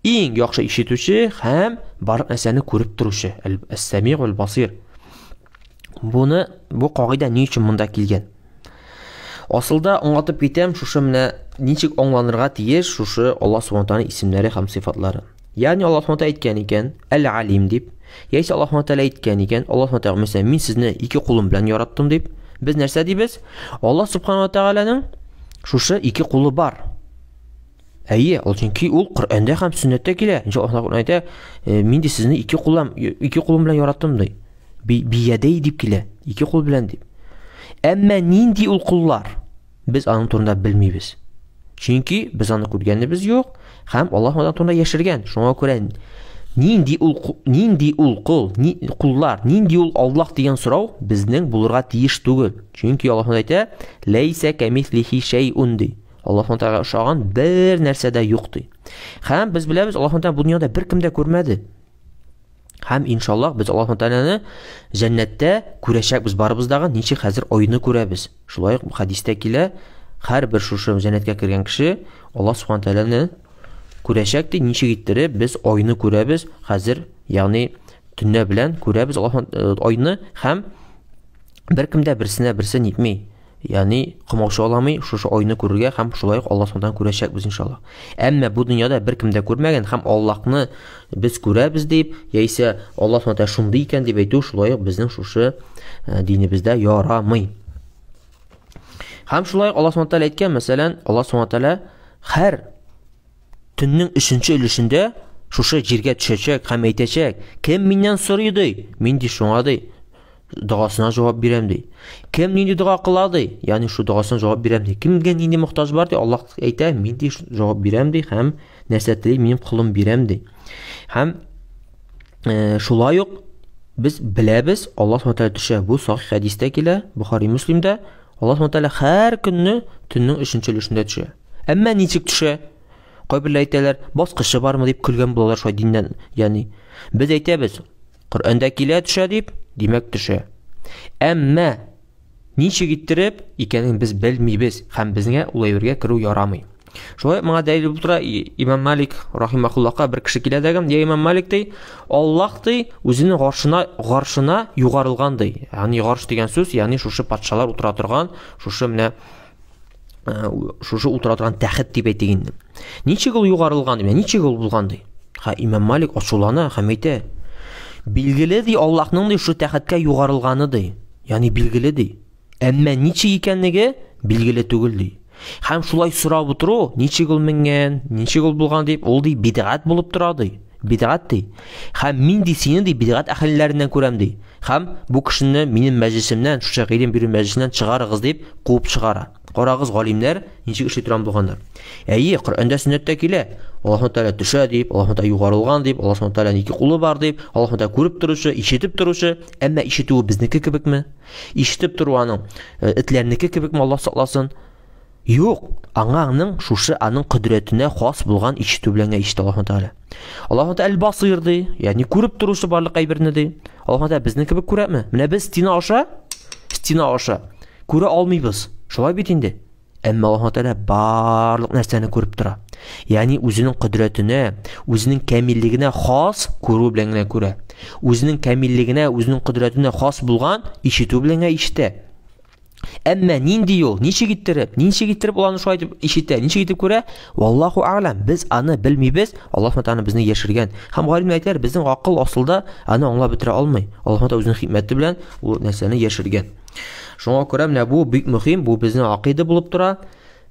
иң яхшы ишетүче һәм барлык нәрсәне күреп торучы. Әс-самигул басир. Буны бу кагыйдә ни өчен монда килгән? Асылда аңлатып китәм, шушы менә ничек аңланырга тиеш шушы Аллаһ Субхану Тааляның исемнәре һәм сыйфатлары. Ягъни Аллаһ Субхану әйткән икән, Әл-Алим дип, яисә Аллаһ Субхану Тааля әйткән икән, Аллаһ Субхану Тааля мәсәлән, мин сезне ике кулым белән яраттым дип, без нәрсә дибез? Аллаһ Субхану Тааляның шушы ике кулы бар. Әйе, ул чөнки ул Коръәндә һәм сөннәттә килә. Ничек Аллаһ Коръән әйтә, «Э, мин ди сезне ике кулым, ике кулым белән яраттым ди. Биядәй дип килә, ике кул белән дип. Әмма нинди ул куллар? Без аның турында белмибез. Чөнки без аны күргәнебез юк һәм Аллаһ аның турында яшергән. Шуңа күрә нинди ул нинди ул кул, ни, куллар, нинди ул Аллаһ дигән сорау безнең булырга тиеш түгел. Чөнки Аллаһ әйтә, ләйсә кәмислихи шәйун ди. Аллаһ Тәгаләгә ошаган бер нәрсә дә юк ди. Һәм без беләбез, Аллаһ Тәгалә бу дөньяда беркем дә күрмәде. Һәм иншаллаһ без Аллаһ Тәгаләне җәннәттә күрәчәкбез барыбыз дагы, ничек хәзер айны күрәбез. Шулай ук хәдистә килә, һәрбер шушы җәннәткә кергән кеше Аллаһ Субхану Тәгаләне күрәчәк ди, ничек иттереп без айны күрәбез хәзер, ягъни төнлә белән күрәбез Аллаһ э, айны һәм беркем дә берсенә берсе нитми. Ягъни комаучы аламый шушы айны күрергә һәм шулай ук Аллаһ Субхану күрәчәкбез иншаллаһ. Әмма бу дөньяда беркем дә күрмәгән һәм Аллаһны без күрәбез дип, яисә Аллаһ Субхану шундый икән дип әйтү шулай ук безнең шушы э, динебездә ярамый. Һәм шулай ук Аллаһ Субхану әйткән, мәсәлән, Аллаһ Субхану һәр төннең өченче өлешендә шушы җиргә төшәчәк һәм әйтәчәк, кем миннән сорый ди, мин ди шуңа ди, догасына җавап бирәм ди. Кем нинди дога кыла ди, ягъни шу догасына җавап бирәм ди. Кемгә нинди мохтаҗ бар ди, Аллаһ әйтә, мин ди җавап бирәм ди һәм нәрсә тели, минем колым бирәм ди. Һәм э, шулай ук без беләбез, Аллаһ Субхану төшә. Бу сахих хәдистә килә, Бухари Муслимдә. Аллаһ Субхану һәр көнне төннең өченче өлешендә төшә. Әмма ничек төшә? Кайберләр әйтәләр, баскычы бармы дип көлгән булалар шулай диннән, ягъни. Без әйтәбез, Коръәндә килә төшә дип, димәк төшә. Әмма ничек иттереп икәнен без белмибез һәм безгә ул әйбергә керү ярамый. Шулай моңа дәлил булып тора Имам Малик рахимахуллаһка бер кеше килә дәгем, я Имам Малик ди, Аллаһ ди, үзенең гаршына гаршына югарылган ди. Ягъни гарш дигән сүз, ягъни шушы патшалар утыра торган, шушы менә Шушы утыра торган тәхет дип әйтик инде. Ничек ул югарылган ди, ничек ул булган ди. Ха, имам Малик ачулана һәм әйтә: Билгеле ди Аллаһның ди шушы тәхеткә югарылганы ди. Ягъни билгеле ди. Әмма ничек икәнлеге билгеле түгел ди. Һәм шулай сорап утыру, ничек ул менгән, ничек ул булган дип, ул ди бидгать булып тора ди. Бидгать ди. Һәм мин ди сине ди бидгать әһелләреннән күрәм ди. Һәм бу кешене минем мәҗлесемнән, шушы гыйлем бирү мәҗлесеннән чыгарыгыз дип куып чыгара. Карагыз, галимнәр ничек эшли торган булганнар. Әйе, Коръәндә сөннәттә килә. Аллаһ Тәгалә төшә дип, Аллаһ Тәгалә югарылган дип, Аллаһ Тәгаләнең ике кулы бар дип, Аллаһ Тәгалә күреп торучы, ишетеп торучы, әмма ишетүе безнеке кебекме? Ишетеп тору аның этләрнеке кебекме, Аллаһ сакласын? Юк, аңа аның шушы аның кодрәтенә хас булган ишетү белән генә ишетә Аллаһ Тәгалә. Аллаһ Тәгалә Әл-Басир ди, ягъни күреп торучы барлык әйберне ди. Аллаһ Тәгалә безнең кебек күрәме? Менә без стена аша, стена аша күрә алмыйбыз. Шулай бит инде. Әмма Аллаһ Тәгалә барлык нәрсәне күреп тора. Ягъни үзенең кодрәтенә, үзенең камиллегенә хас күрү белән генә күрә. Үзенең камиллегенә, үзенең кодрәтенә хас булган ишетү белән генә ишетә. Әмма нинди юл, ничек иттереп, ничек иттереп ул аны шулай итеп ишетә, ничек итеп күрә? Валлаху аълам. Без аны белмибез. Аллаһ Тәгалә безне яшергән. Һәм галимнәр әйтәләр, безнең акыл асылда аны аңлап бетерә алмый. Аллаһ Тәгалә үзенең хикмәте белән ул нәрсәне яшергән. Шуңа күрә менә бу бик мөһим, бу безнең акыйда булып тора.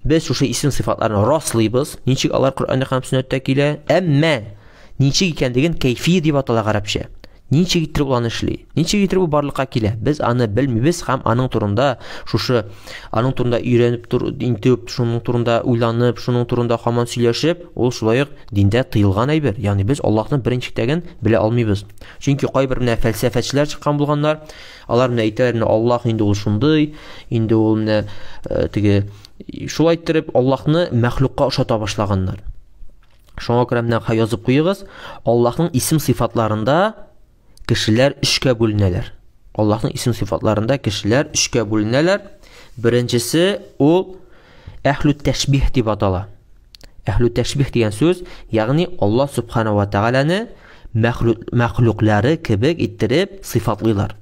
Без шушы исем сыйфатларны раслыйбыз, ничек алар Коръәндә һәм Сөннәттә килә, әмма ничек икәнлеген кәйфия дип атала гарәпчә. Ничек иттереп ул аны эшли? Ничек иттереп ул барлыкка килә? Без аны белмибез һәм аның турында шушы аның турында өйрәнеп тор, интегеп, шуның турында уйланып, шуның турында һаман сөйләшеп, ул шулай ук диндә тыелган әйбер. Ягъни без Аллаһның беренчектәген белә алмыйбыз. Чөнки кайбер менә фәлсәфәчеләр чыккан булганнар, алар менә әйтәләр, менә Аллаһ инде ул шундый, инде ул менә теге шулай иттереп Аллаһны мәхлукка ошата башлаганнар. Шуңа күрә менә язып куегыз, Аллаһның исем сыйфатларында кешеләр өчкә бүленәләр. Аллаһның исем сыйфатларында кешеләр өчкә бүленәләр. Беренчесе ул әһлү тәшбих дип атала. Әһлү тәшбих дигән сүз, ягъни Аллаһ субхана ва тәгаләне мәхлуклары кебек иттереп сыйфатлыйлар.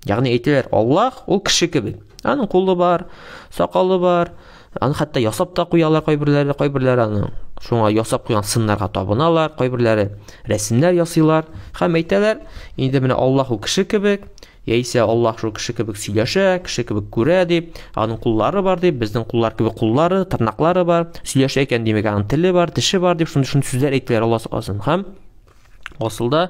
Ягъни әйтәләр, Аллаһ ул кеше кебек. Аның кулы бар, сакалы бар. Аны хәтта ясап та куялар кайберләре, кайберләре аны шуңа ясап куйган сыннарга табыналар, кайберләре рәсемнәр ясыйлар һәм әйтәләр, инде менә Аллаһ ул кеше кебек, яисә Аллаһ шул кеше кебек сөйләшә, кеше кебек күрә дип, аның куллары бар дип, безнең куллар кебек куллары, тырнаклары бар, сөйләшә икән, димәк, аның теле бар, теше бар дип, шундый шундый сүзләр әйтәләр, Аллаһ сакласын. Һәм Асылда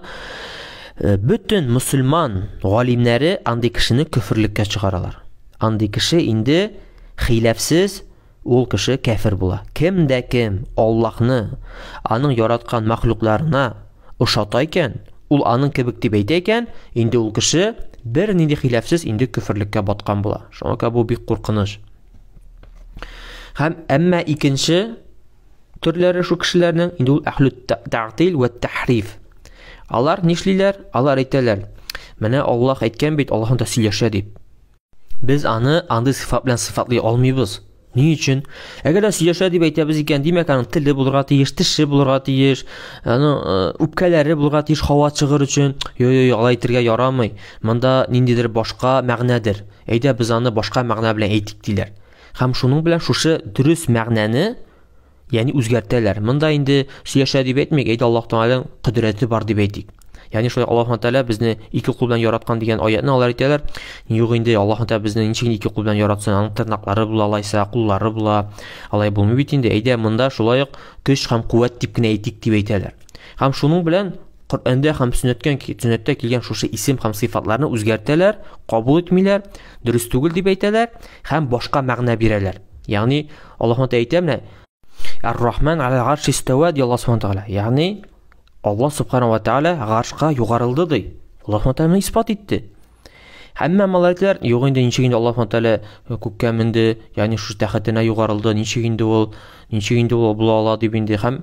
бөтен мөселман галимнәре андый кешене көферлеккә чыгаралар. Андый кеше инде хиләфсез ул кеше кәфер була. Кем дә кем Аллаһны аның яраткан мәхлукларына ошата икән, ул аның кебек дип әйтә икән, инде ул кеше бернинди хиләфсез инде көферлеккә баткан була. Шуңа күрә бу бик куркыныч. Һәм әмма икенче төрләре шул кешеләрнең инде ул әхлү тәгътил вә тәхриф. Алар нишлиләр? Алар әйтәләр, менә Аллаһ әйткән бит, Аллаһ анда сөйләшә дип. Без аны андый сыйфат белән сыйфатлый алмыйбыз. Ни өчен? Әгәр дә сөйләшә дип әйтәбез икән, димәк, аның теле булырга тиеш, теше булырга тиеш, аның үпкәләре булырга тиеш һава чыгыр өчен. Йо, йо, йо, алай әйтергә ярамый. Монда ниндидер башка мәгънәдер. Әйдә, без аны башка мәгънә белән әйтик диләр. Һәм шуның белән шушы дөрес мәгънәне ягъни үзгәртәләр. Монда инде сөйләшә дип әйтмик, әйдә Аллаһ Тәгаләнең кодрәте бар дип әйтик. Ягъни шулай Аллаһ Тәгалә безне ике кул белән яраткан дигән аятны алар әйтәләр. Юк инде Аллаһ Тәгалә безне ничек ике кул белән яратсын, аның тырнаклары була алайса, куллары була. Алай булмый бит инде. Әйдә монда шулай ук көч һәм куәт дип кенә әйтик дип әйтәләр. Һәм шуның белән Коръәндә һәм сөннәткән сөннәттә килгән шушы исем һәм сыйфатларны үзгәртәләр, кабул итмиләр, дөрес түгел дип әйтәләр һәм башка мәгънә бирәләр. Ягъни Аллаһ Тәгалә әйтә менә Ар-Рахман аля арши истава ди Аллаһ Субхану Тәгалә. Ягъни Аллаһ Субхану ва Тәгалә гаршка югарылды ди. Аллаһ Тәгалә исбат итте. Әмма малайлар, юк инде ничек инде Аллаһ Тәгалә күккә менде, ягъни шушы тәхетенә югарылды, ничек инде ул, ничек инде ул була ала дип инде һәм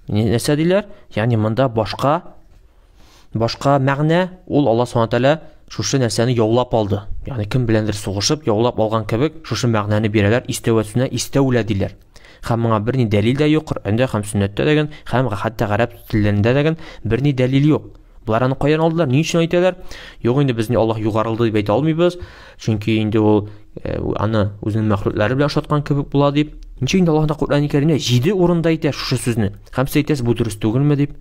нәрсә диләр? Ягъни монда башка башка мәгънә, ул Аллаһ Субхану Тәгалә шушы нәрсәне яулап алды. Ягъни кем беләндер сугышып яулап алган кебек шушы мәгънәне бирәләр, истәвә сүзенә истәүлә диләр. Һәм моңа берни дәлил дә юк, Коръәндә һәм сөннәттә дәген, һәм хәтта гарәп телләрендә дәген берни дәлил юк. Болар аны каян алдылар? Ни өчен әйтәләр? Юк инде безне Аллаһ югарылды дип әйтә алмыйбыз, чөнки инде ул аны үзенең мәхлуклары белән ошаткан кебек була дип. Ничек инде Аллаһ Коръән Кәримдә 7 урында әйтә шушы сүзне? Һәм сез әйтәсез, бу дөрес түгелме дип?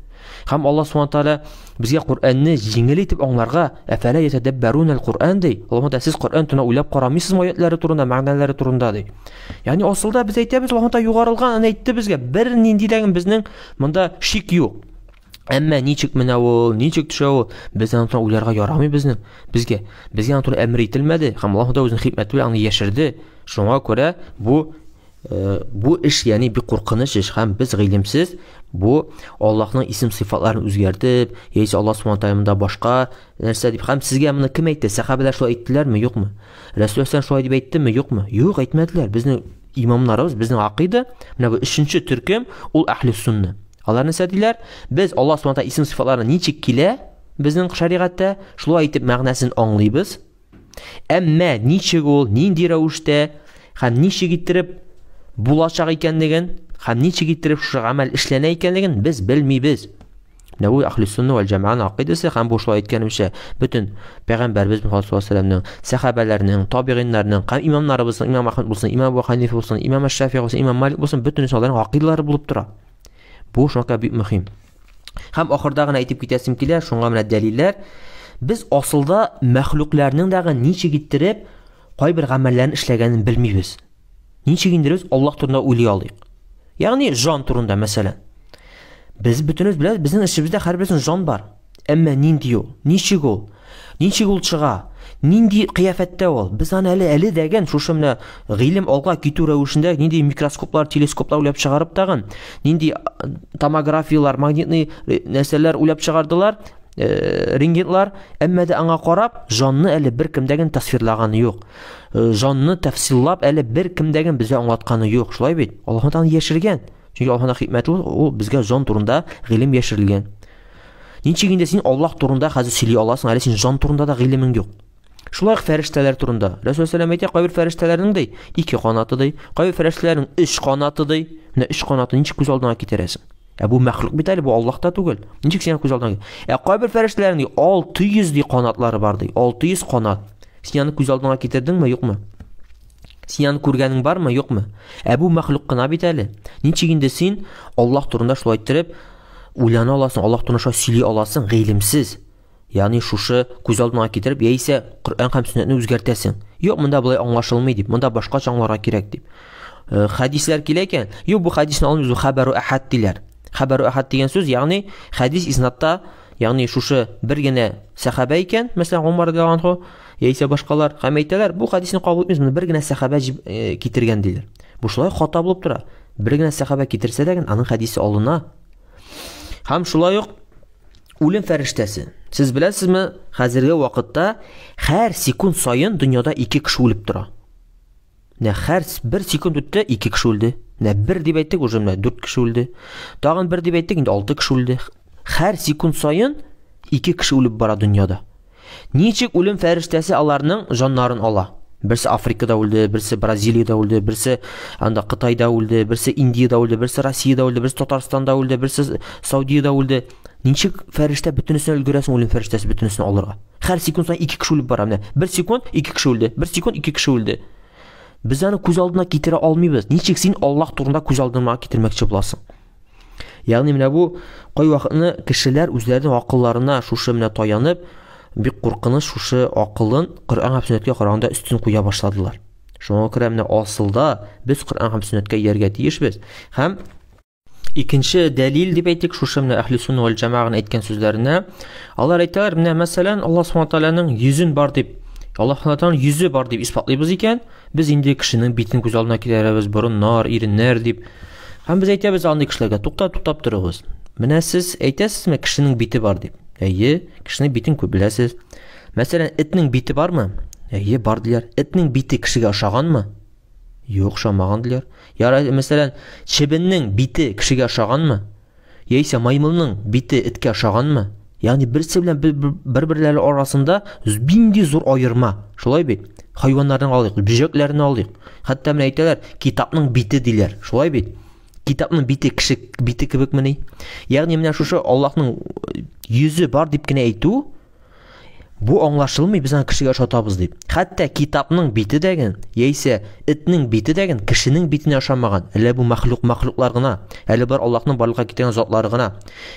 Һәм Аллаһ Субхану тааля безгә Коръәнне җиңел итеп аңларга, әфәлә ятәдәббәрунәл Коръән ди. Аллаһ Тааля сез Коръән турында уйлап карамыйсызмы аятлары турында, мәгънәләре турында ди. Ягъни асылда без әйтәбез, Аллаһ Тааля югарылган, аны әйтте безгә. Бернинди дә безнең монда шик юк. Әмма ничек менә ул, ничек төшә ул, без аны турында уйларга ярамый безнең. Безгә, безгә аны турында әмер ителмәде һәм Аллаһ Тааля үзенең хикмәте белән аны яшерде. Шуңа күрә бу бу эш ягъни бик куркыныч эш һәм без гыйлемсез бу Аллаһның исем сыйфатларын үзгәртеп, яисә Аллаһ субхана тааля монда башка нәрсә дип һәм сезгә моны кем әйтте? Сәхабәләр шулай әйттеләрме, юкмы? Рәсүл шулай дип әйттеме, юкмы? Юк, әйтмәделәр. Безнең имамнарыбыз, безнең акыйда, менә бу өченче төркем ул әһле сунна. Алар нәрсә диләр? Без Аллаһ субхана тааля исем сыйфатларына ничек килә безнең шәригатьтә, шулай итеп мәгънәсен аңлыйбыз. Әмма ничек ул, нинди рәвештә һәм ничек иттереп булачак икәнлеген һәм ничек иттереп шушы гамәл эшләнә икәнлеген без белмибез. Менә бу әхле сунна вәл җәмәганың акыйдәсе һәм бу шулай әйткәнемчә, бөтен пәйгамбәрбез Мөхәммәд саллаллаһу алейһи вәсәлләмнең, сәхабәләрнең, табигыйннарның һәм имамнарыбызның, имам Әхмәд булсын, имам Әбу Ханифа булсын, имам Әш-Шафигый булсын, имам Малик булсын, бөтенесе аларның акыйдалары булып тора. Бу шуңа бик мөһим. Һәм ахырда гына әйтеп китәсем килә, шуңа менә дәлилләр. Без асылда мәхлукларның дагы ничек иттереп кайбер гамәлләрен эшләгәнен белмибез. Ничек инде без Аллаһ турында уйлый алыйк? Ягъни жан турында мәсәлән. Без бөтенебез беләбез, безнең эчебездә һәрберебезнең жан бар. Әмма нинди ул? Ничек ул? Ничек ул чыга? Нинди кыяфәттә ул? Без аны әле әле дәген шушы менә гыйлем алга китү рәвешендә нинди микроскоплар, телескоплар уйлап чыгарып тагын, нинди томографияләр, магнитный нәрсәләр уйлап чыгардылар, рентгенлар, әмма дә аңа карап, жанны әле бер кемдәген тасвирлаганы юк. Жанны тәфсиллап әле бер кемдәген безгә аңлатканы юк. Шулай бит? Аллаһ Тәгалә яшергән. Чөнки Аллаһның хикмәте ул, ул безгә жан турында гыйлем яшерелгән. Ничек инде син Аллаһ турында хәзер сөйли аласың, әле син жан турында да гыйлемең юк. Шулай ук фәрештәләр турында. Рәсүл сәлам әйтә, кайбер фәрештәләрнең ди, ике канаты ди, кайбер фәрештәләрнең өч канаты ди. Менә өч канаты ничек күз алдыңа китерәсең? Ә бу мәхлук бит әле, бу Аллаһ та түгел. Ничек син күз алдыңа? Ә кайбер фәрештәләрнең ди 600 ди канатлары бар ди. 600 канат. Син аны күз алдыңа китердеңме, юкмы? Син аны күргәнең бармы, юкмы? Ә бу мәхлук кына бит әле. Ничек инде син Аллаһ турында шулай иттереп уйлана аласың, Аллаһ турында шулай сөйли аласың, гыйлемсез? Ягъни шушы күз алдыңа китереп, яисә Коръән һәм сөннәтне үзгәртәсең. Юк, монда болай аңлашылмый дип, монда башкача аңларга кирәк дип. Хәдисләр килә икән, юк, бу хәдисне алмыйбыз, бу хәбәру әхәд диләр. Хәбәру әхәд дигән сүз, ягъни хәдис иснатта, ягъни шушы бер генә сәхабә икән, мәсәлән, Умар радиаллаһу анһу, яисә башкалар һәм әйтәләр, бу хәдисне кабул итмибез, моны бер генә сәхабә китергән диләр. Бу шулай хата булып тора. Бер генә сәхабә китерсә дә, аның хәдисе алына. Һәм шулай ук үлем фәрештәсе. Сез беләсезме, хәзерге вакытта һәр секунд саен дөньяда ике кеше үлеп тора. Менә һәр бер секунд үтте, ике кеше үлде. Менә бер дип әйттек, уже менә дүрт кеше үлде. Тагын бер дип әйттек, инде алты кеше үлде. Һәр секунд саен ике кеше үлеп бара дөньяда. Ничек үлем фәрештәсе аларның җаннарын ала? Берсе Африкада үлде, берсе Бразилиядә үлде, берсе анда Кытайда үлде, берсе Индиядә үлде, берсе Россиядә үлде, берсе Татарстанда үлде, берсе Саудиядә үлде. Ничек фәрештә бөтенесенә өлгерәсең үлем фәрештәсе бөтенесен алырга? Һәр секунд саен ике кеше үлеп бара менә. Бер секунд ике кеше үлде, бер секунд ике кеше үлде. Без аны күз алдына китерә алмыйбыз. Ничек син Аллаһ турында күз алдына китермәкче буласың? Ягъни менә бу кайвакытны кешеләр үзләренең акылларына шушы менә таянып, бик куркыныч шушы акылын Коръән һәм сөннәткә караганда өстен куя башладылар. Шуңа күрә менә асылда без Коръән һәм сөннәткә ияргә тиешбез. Һәм икенче дәлил дип әйтик, шушы менә әһле сунна вәл җәмәгәнең әйткән сүзләренә. Алар әйтәләр, менә мәсәлән, Аллаһ субхана тәгаләнең йөзен бар дип, Аллаһ субхана тәгаләнең йөзе бар дип исбатлыйбыз икән, без инде кешенең битен күз алдына китерәбез, борыннар, иреннәр дип. Һәм без әйтәбез андый кешеләргә, тукта, туктап торыгыз. Менә сез әйтәсезме, кешенең бите бар дип? Әйе, кешенең битен күп беләсез. Мәсәлән, этнең бите бармы? Әйе, бар диләр. Этнең бите кешегә ошаганмы? Юк, ошамаган диләр. Ярай, мәсәлән, чебеннең бите кешегә ошаганмы? Яисә маймылның бите эткә ошаганмы? Ягъни берсе белән бер-берләре арасында бинди зур аерма. Шулай бит? Хайваннарны алыйк, бөҗәкләрне алыйк. Хәтта менә әйтәләр, китапның бите диләр. Шулай бит? Китапның бите кеше бите кебекмени? Ягъни менә шушы Аллаһның йөзе бар дип кенә әйтү, Бу аңлашылмый, без аны кешегә ошатабыз дип. Хәтта китапның бите дәген, яисә этнең бите дәген кешенең битенә ошамаган. Әллә бу мәхлук мәхлуклар гына, әле бар Аллаһның барлыкка китергән затлары гына.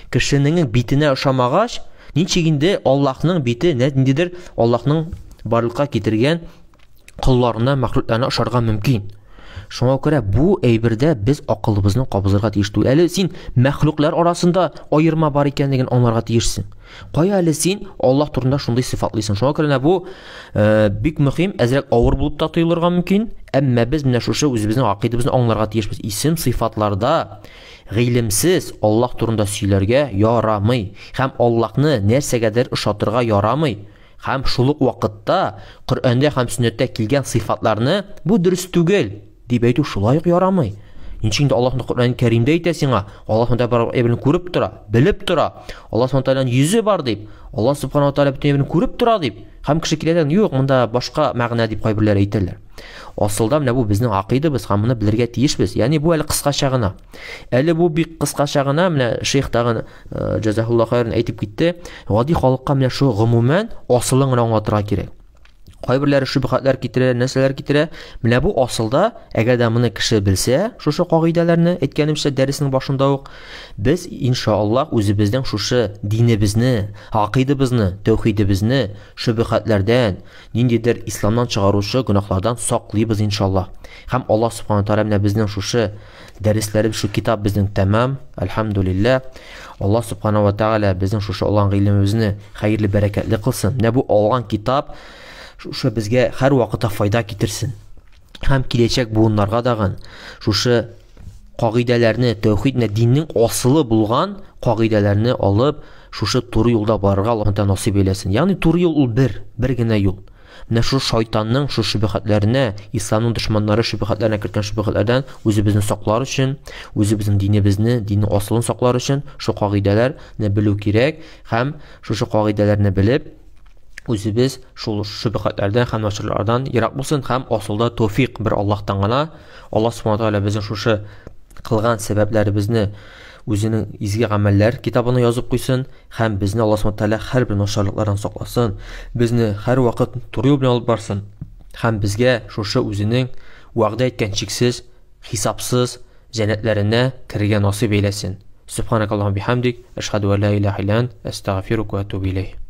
Кешенең битенә ошамагач, ничек инде Аллаһның бите ниндидер Аллаһның барлыкка китергән колларына, мәхлукларына ошарга мөмкин. Шуңа күрә бу әйбердә без акылыбызны кабызырга тиеш түгел. Әле син мәхлуклар арасында аерма бар икәнлеген аңларга тиешсең. Кая әле син Аллаһ турында шундый сыйфатлыйсың. Шуңа күрә бу э, бик мөһим, әзрәк авыр булып та тоелырга мөмкин, әмма без менә шушы үзебезнең акыйдыбызны аңларга тиешбез. Исем сыйфатларда гыйлемсез Аллаһ турында сөйләргә ярамый һәм Аллаһны нәрсәгәдер ошатырга ярамый. Һәм шул ук вакытта Коръәндә һәм сөннәттә килгән сыйфатларны бу дөрес түгел дип әйтү шулай ук ярамый. Ничек инде Аллаһ Коръән Кәримдә әйтә сиңа, Аллаһ Тәгалә бар әйберне күреп тора, белеп тора. Аллаһ Субхану Тәгаләнең йөзе бар дип, Аллаһ Субхану Тәгалә бөтен әйберне күреп тора дип. Һәм кеше килә дә, юк, монда башка мәгънә дип кайберләре әйтәләр. Асылда менә бу безнең акыйдабыз һәм моны белергә тиешбез. Ягъни бу әле кыскача гына. Әле бу бик кыскача гына, менә шейх тагын э, җәзаһулла хайрын әйтеп китте. Гади халыкка менә шу гомумән асылын гына аңлатырга кирәк. Кайберләре шөбһәтләр китерә, нәрсәләр китерә. Менә бу асылда, әгәр дә моны кеше белсә, шушы кагыйдәләрне, әйткәнемчә, дәреснең башында ук, без иншаллаһ үзебезнең шушы динебезне, акыйдыбызны, тәүхидебезне шөбһәтләрдән, ниндидер исламнан чыгаручы гөнаһлардан саклыйбыз иншаллаһ. Һәм Аллаһ субхана тааля менә безнең шушы дәресләребез, шу китап безнең тәмам, әлхәмдулилләһ. Аллаһ субхана ва тааля безнең шушы алган гыйлемебезне хәерле бәрәкәтле кылсын. Менә бу алган китап шушы безгә һәр вакытта файда китерсен. Һәм киләчәк буыннарга дагын шушы кагыйдәләрне, тәүхид, диннең асылы булган кагыйдәләрне алып, шушы туры юлда барырга Аллаһ Тәгалә насыйп әйләсен. Ягъни туры юл ул бер, бер генә юл. Менә шул шайтанның шу шөбһәтләренә, исламның дошманнары шөбһәтләренә керткән шөбһәтләрдән үзебезне саклар өчен, үзебезнең динебезне, диннең асылын саклар өчен шу кагыйдәләрне белү кирәк һәм шушы кагыйдәләрне белеп, үзебез шул шөбһәтләрдән һәм начарлардан ерак булсын һәм асылда тәүфик бер Аллаһтан гына. Аллаһ субхана тәгалә безнең шушы кылган сәбәпләребезне үзенең изге гамәлләр китабына язып куйсын һәм безне Аллаһ субхана тәгалә һәрбер начарлыклардан сакласын, безне һәрвакыт туры юл белән алып барсын һәм безгә шушы үзенең вәгъдә иткән чиксез, хисапсыз җәннәтләренә керергә насыйп әйләсен. Субханакаллаһумма бихамдик, әшһәду ан ла илаһа илля ант, әстәгъфирука ва атубу иләйх.